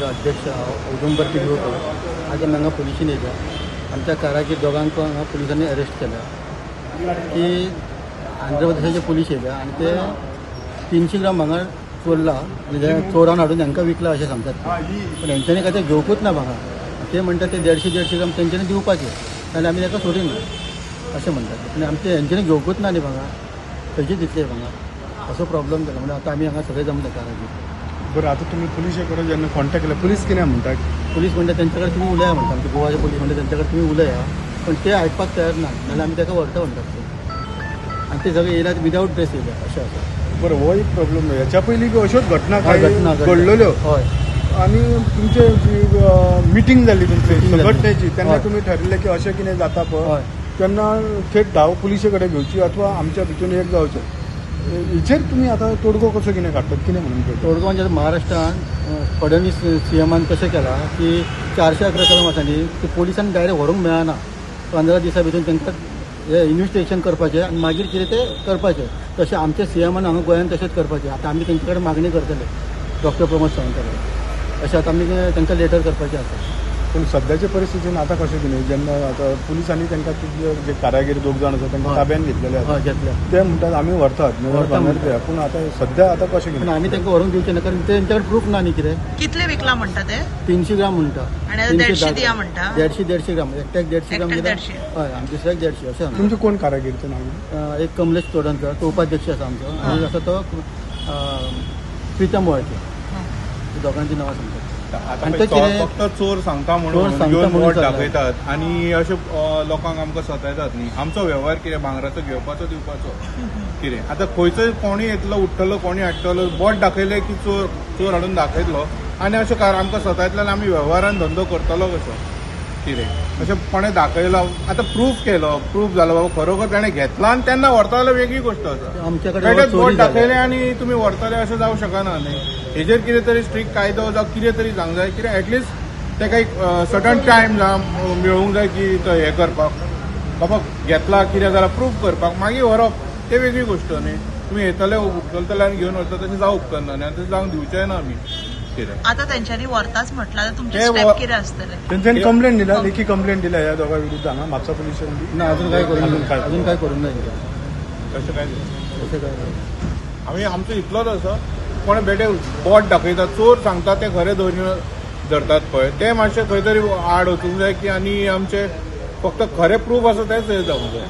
अध्यक्ष औदुंबर पिडवकर आज आमी हांगा पुलिशीन येयल्या. आमच्या कारागीर दोगांक हांगा पुलिसांनी अरेस्ट केल्या की आंध्र प्रदेशाचे पुलीस येयल्या आनी ते 300 ग्राम भांगर चोरला आनी चोरान हाडून हांकां विकला अशें सांगतात. पण हेंच्यांनी काय ते घेवकूच ना भांगर. ते म्हणटात ते 150 ग्राम तेंच्यांनी दिवपाचे, जाल्यार आमी ताका सोडिना अशें म्हणटात. आनी आमचे हेंच्यांनी घेवकूच ना न्ही भांगर, खंयचे दितले भांगर, असो प्रॉब्लम जाला. म्हणजे आतां आमी हांगा सगळे जमले कारागीर. बरं, आता तुम्ही पुलिसे कडेन जेन्ना कॉन्टॅक्ट केला, पुलीस कितें म्हणटा? पुलीस म्हणटा तेंच्या कडेन तुमी उलया म्हणटा. आमचे गोवाचे पुलीस म्हणटा तेंच्या कडेन तुमी उलया, पण ते आयकपाक तयार ना, नाल्यार आमी ताका व्हरता म्हणटात ते. आनी ते सगळे येयल्यात विदावट ड्रेस येयल्या अशें आसा. बरं, हो एक प्रॉब्लम. ह्याच्या पयलीं बी अश्योच घटना घडलेल्यो. हय. आनी तुमचे जी मिटींग जाल्ली तुमची संघटनेची, तेन्ना तुमी ठरयल्लें की अशें कितें जाता पळय तेन्ना थेट धांव पुलिसे कडेन घेवची अथवा आमच्या भितून एक जावचें. हेचेर तुमी आतां तोडगो कसो कितें काडटात, कितें म्हणून तोडगो म्हणजे महाराष्ट्रान फडणवीस सीएमान कशें केलां की 411 कलम आसा न्ही, ती पुलिसांक डायरेक्ट व्हरूंक मेळना. 15 दिसां भितर तांकां हें इन्वेस्टिगेशन करपाचें आनी मागीर कितें तें करपाचें. तशें आमच्या सीएमान हांगा गोंयांत तशेंच करपाचें. आतां आमी तेंचे कडेन मागणी करतले डॉक्टर प्रमोद सावंत कडेन, अशें आतां आमी तांकां लेटर करपाचें आसा. पूण सद्याच्या परिस्थितीन आतां कशें कितें, जेन्ना आतां पुलिसांनी तांकां जे कारागीर दोग जाण आसा तांकां ताब्यान घेतलेले आसा, घेतले, ते म्हणटात आमी व्हरतात, पूण आतां सद्या आतां कशें कितें आमी तांकां व्हरूंक दिवचें ना, कारण तेंच्या कडेन प्रूफ ना न्ही कितें. कितले विकला म्हणटा ते? 300 ग्राम म्हणटा. आनी 150 दिया म्हणटा. 150 ग्राम, एकट्याक 150 ग्राम. हय, आनी दुसऱ्याक 150 अशें. तुमचे कोण कारागीर ते नांव? एक कमलेश चोडणकर, तो उपाध्यक्ष आसा आमचो, आनी आसा तो प्रितम वाळके. दोगांची नांवां सांगतात. फक्त चोर सांगता म्हणून बोट दाखयतात आनी अशे लोकांक आमकां सतायतात न्ही. आमचो वेव्हार कितें, भांगराचो घेवपाचो दिवपाचो कितें. आतां खंयचोय कोणूय येतलो, उठ्ठलो, कोणूय हाडटलो, बोट दाखयलें की चोर चोर हाडून दाखयतलो आनी अशें आमकां सतायतलो आनी आमी वेव्हारान धंदो करतलो कसो कितें. अशें कोणें दाखयलो, आतां प्रूफ केलो, प्रूफ जालो बाबा खरोखर ताणें घेतला आनी तेन्ना व्हरता जाल्यार वेगळी गोश्ट आसा. बोट दाखयलें आनी तुमी व्हरतले अशें जावंक शकना न्ही. हेजेर कितें तरी स्ट्रिक्ट कायदो जावं कितें तरी जावंक जाय, कितें एटलिस्ट ताका एक सर्टन टायम मेळूंक जाय की तो हें करपाक, बाबा घेतला कितें जाल्यार प्रूफ करपाक, मागीर व्हरप तें वेगळी गोश्ट न्ही. तुमी येतले उखलतले आनी घेवन वता तशें जावंक उपकारना न्ही, आनी तशें जावंक दिवचें ना आमी. आता तेंच्यांनी व्हरताच म्हटलां जाल्यार तुमचे स्टेप कितें आसतले? तेंच्यांनी कंप्लेंट दिल्या, लेखी कंप्लेंट दिल्या ह्या दोगां विरुद्ध हांगा म्हापसा पुलीस स्टेशन? ना, अजून काय करूंक ना, अजून काय करूंक ना. तशें काय तशें काय आमी आमचो इतलोच आसा. कोण बेटे बोट दाखयता, चोर सांगता ते खरें धरतात पळय, ते मातशें खंय तरी आड वचूंक जाय की आनी आमचे फक्त खरें प्रूफ आसा तेंच हें जावंक जाय.